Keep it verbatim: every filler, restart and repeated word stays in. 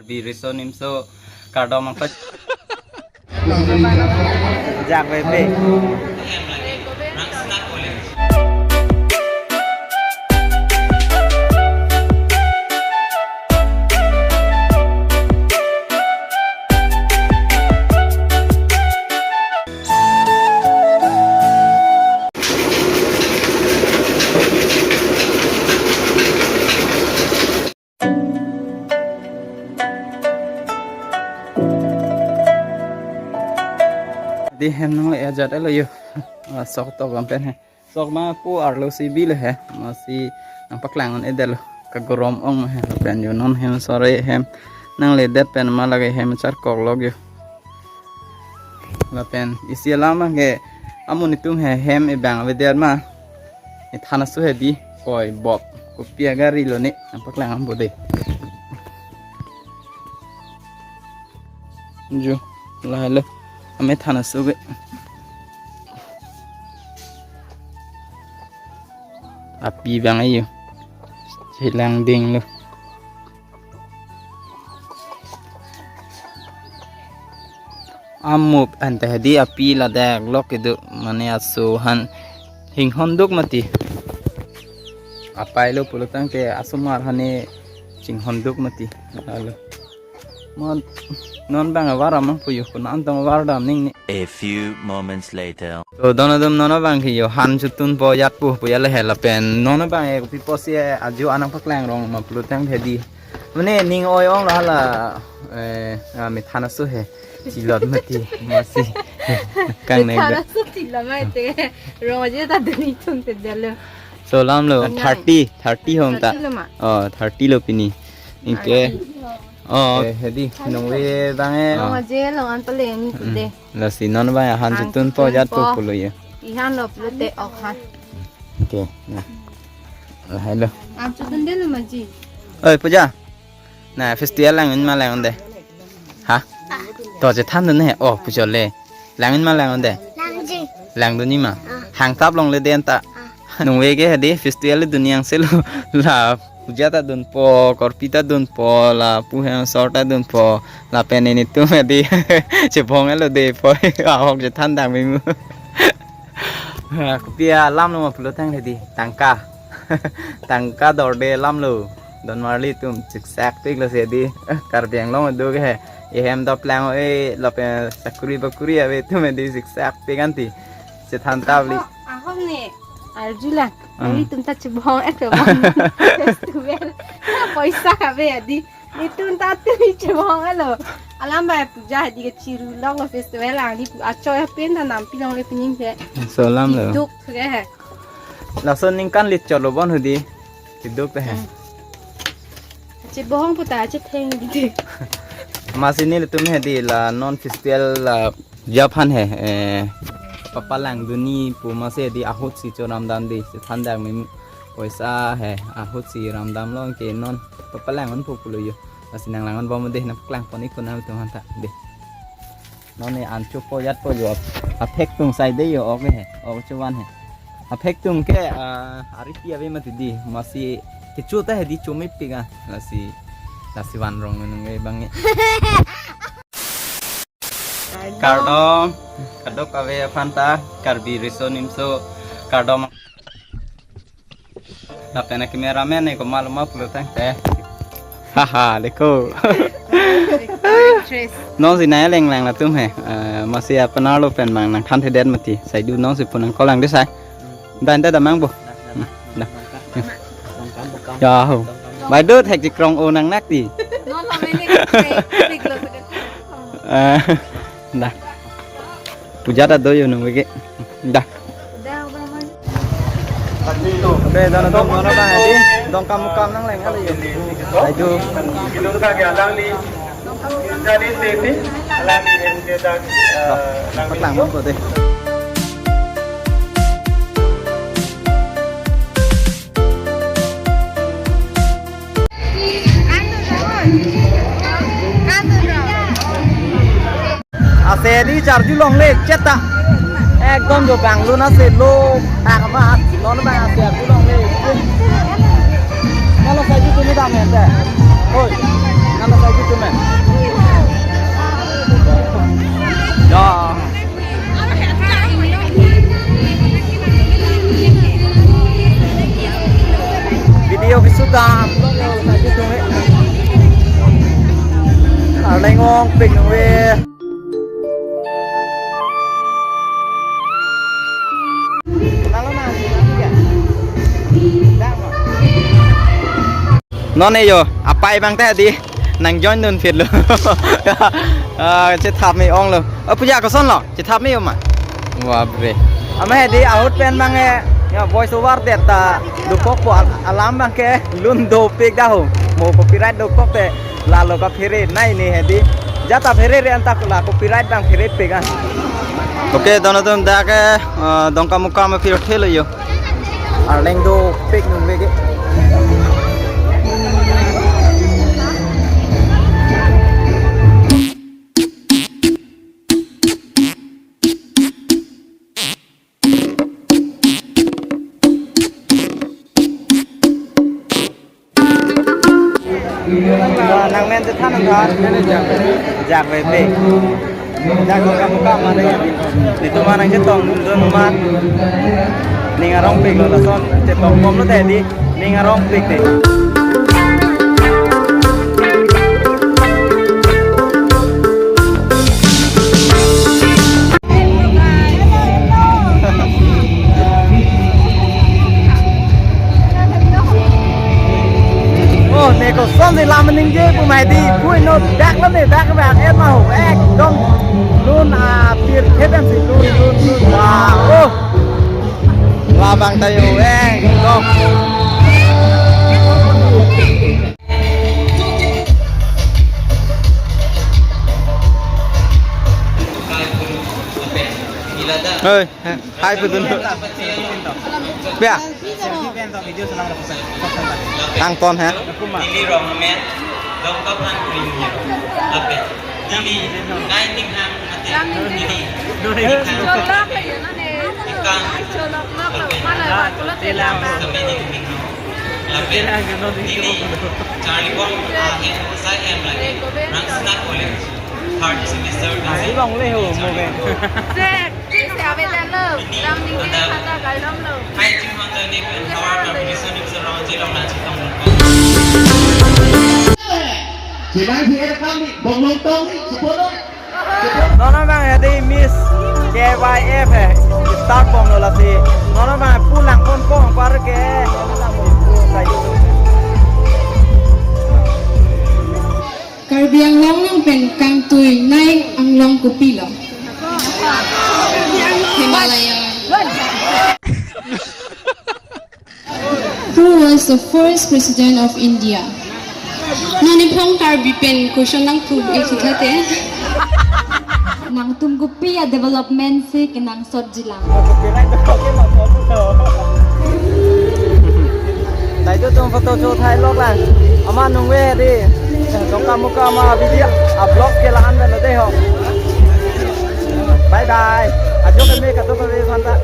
Bi riso nimso kardom angpet. Jak bebe. Di hem nang le ajat alo yo. Ah, sok tok pen he. Sok ma pu arlo si bi le he. Masi nangpaklang un-edetlo. Kagorom ong ma he. Pen yo non hem sore hem nangledet pen ma lake hem charkok lok yo. Lapen isi alam ke amun itum he hem ebang avedet ma. Ethan aso he di koi bop. Kopi agari lo ne. Nangpaklang am bo de. Jo, lahelo. Amethan aso ke. Api bang ayo. Chelang dinglo. Amup ante hedi api ladak lok kedo mane aso han hinghon duk mati. Apai lo pulo tangte asomar hane chinghon duk mati. Alo. Mon non bang avar amang puyo kuna antong avar dam ning ni. A few moments later. To dono dum nono bang ki yo han chutunpo jatpo puya le hela pen nono bang e pipo si ajo anang paklang rong ma pulo tang hedi. Mane ning oi ong la hala eh ah, mi thana su he. Chilot mati masi. Kang ne. Thana su chilot mati. Rong aje ta deni tung te jalo. So lam lo. Nai. Thirty, thirty hong ta. Thirty lo ma? Oh, thirty lo pini. Inke. Oh. Eh, hedi nungve bang e. Rong aje long an pale ni tu de. Lasi non bang han chutunpo jatpo pulo ye. Ihan lo pulo te ok han. Okay. Nah. Lahelo. An chutun de lo ma ji. Oi, Puja. Na festival lang in ma lang de. Ha? To je than ne. Oh, pujo le. Lang in ma lang de. Langji. Lang dun ni ma. Ah. Hang tap longle den ta. Ah. Nungve ke hedi festival dun yang selo la puja ta dunpo, korpi ta dunpo, la pu hem sor ta dunpo, lapen nelitum hedi chebong elo de po. Ahok je than dang mimu. Ha, kopi alam lo ma pulo tang hedi. Tangka. Tangka dorde alam lo. Don marli tum siksak tik lo si hedi. Karbi Anglong do ke he. Ehem dop lang e lapen sakuri bakuri ave tum hedi siksak tik anti. Chethan tavli. Ahok, ahok ne. Arjula. Hmm. Nelitum ta chebong ek chebong. Festival. Poisa kave hedi. Nelitum ta tu ni chebong alo. Alam ba puja hedi ke chiru lok lo festival ang ni pu achoy pen ta nampi longle pining ke. So lam lo. Duk ke he. Laso ningkan lit cholo bon hedi. Tiduk te he. Hmm. Chebohong puta chetheng di. Masi nelitum hedi la non festival la japhan he, eh, papalang dun ni pu masi hedi ahut si cho ramdam di. Chethan dang mi poisa he ahut si ramdam lo ke non papalang un pu pulo yo. Masi nang lang un bom de nang klangpon ikun nang tum han ta de. Non ne an chopo jatpo yo. Aphek tung sai de yo ok he. Ok chovan he. Aphek tung ke, ah, aripi ave mati di. Masi kecho ta hedi chomepik a. Lasi, lasi van rong nung e bang e. Kardom. Kadokave aphan ta Karbi riso nimso kardom. Lapen a cameraman ne komat lo ma pulo tangte. Haha, dekho. Actress. Non si nai leng lang latum he. Eh, masi apnar lo pen mang nangthanthedet mati. Sai du non si pu nangkol lang de sai. Dah, dah, dah mang bo. Dah. Ya ho. Bai do thek chikrong o nangnak di. Non la mene. Eh, dah. Puja ta do yo nung ke. Dah. Dah, udah, man. Be, dono dong, dono bang, edi, dong kamu kam nang leng kali ya. Aduh. Jadi, sini, lagi M K dah, eh, lagi. Paklang mo ko de. Ase di charju longle cheta. Ekdom jo banglo na se lo. Tangma non bang ase charju longle. Nalo saji tumi dam ente. Oi. Nalo saji tumi. Oke, sudah. Arleng ongpik nungve. Non e yo, apai abang ta di nang join dun phitlo. Ah, chethap me-onglo. Oh, puja koson lo? Chethap me yo ma? Wah, bre. Amat hedi ahut pen abang e, ya, voice over det ta dokokpo al-, alam abang ke lun dopik dah ho. Mo copyright dokok te lalo kaphere nai ne hedi. Jata phere re anta kula copyright abang pherepik ah. Oke, dono tum dak ke, eh, Dongkamukam aphi thelo yo. Arleng dopik nungve ke. Nang men chethan nang than. Jak ve pe. Jak Dongkamukam mane. Netum anang chetong dun dun ma. Ning arongpik lo lason chetong bom lo te di. Ning arongpik te. Oh, ne koson si lam ningje pu ma hedi, pui no dak lo ne, dak lo et ma ho, ekdom lun apirthe pen si lun, lun, lun. Wah, oh. Labang ta yo, ekdom. Hei, hai putun. Pia. Angton he. Lapen neli charlibom ahem sai hem lake Rangsina College third semester. Ai long le ho mo ke. Sek, sek se ave dan lo. Lam ning ke khata kai dam lo. Hai ching hon dan ni pen power competition ni sa rong chi long na chi tong. Chibai phi er kam ni bong long tong ni, chipo long. Non abang hedi Miss K Y F he, start bomlo lasi. Non abang pulang pon pon par ke. Karbi Anglong along pen kangtui nai anglong kopilo? Himalaya. Who was the first president of India? Non iphong Karbi pen question nangtum ik thate. Nangtum kopi a-development si kenangsot jilang? Dai tu tum photo cho thai lok lang. Amat nungve di. Dongkamukam a-video a-vlog ke la-an pen lo dei ho. Bye bye. Ajo kami katu kami santa.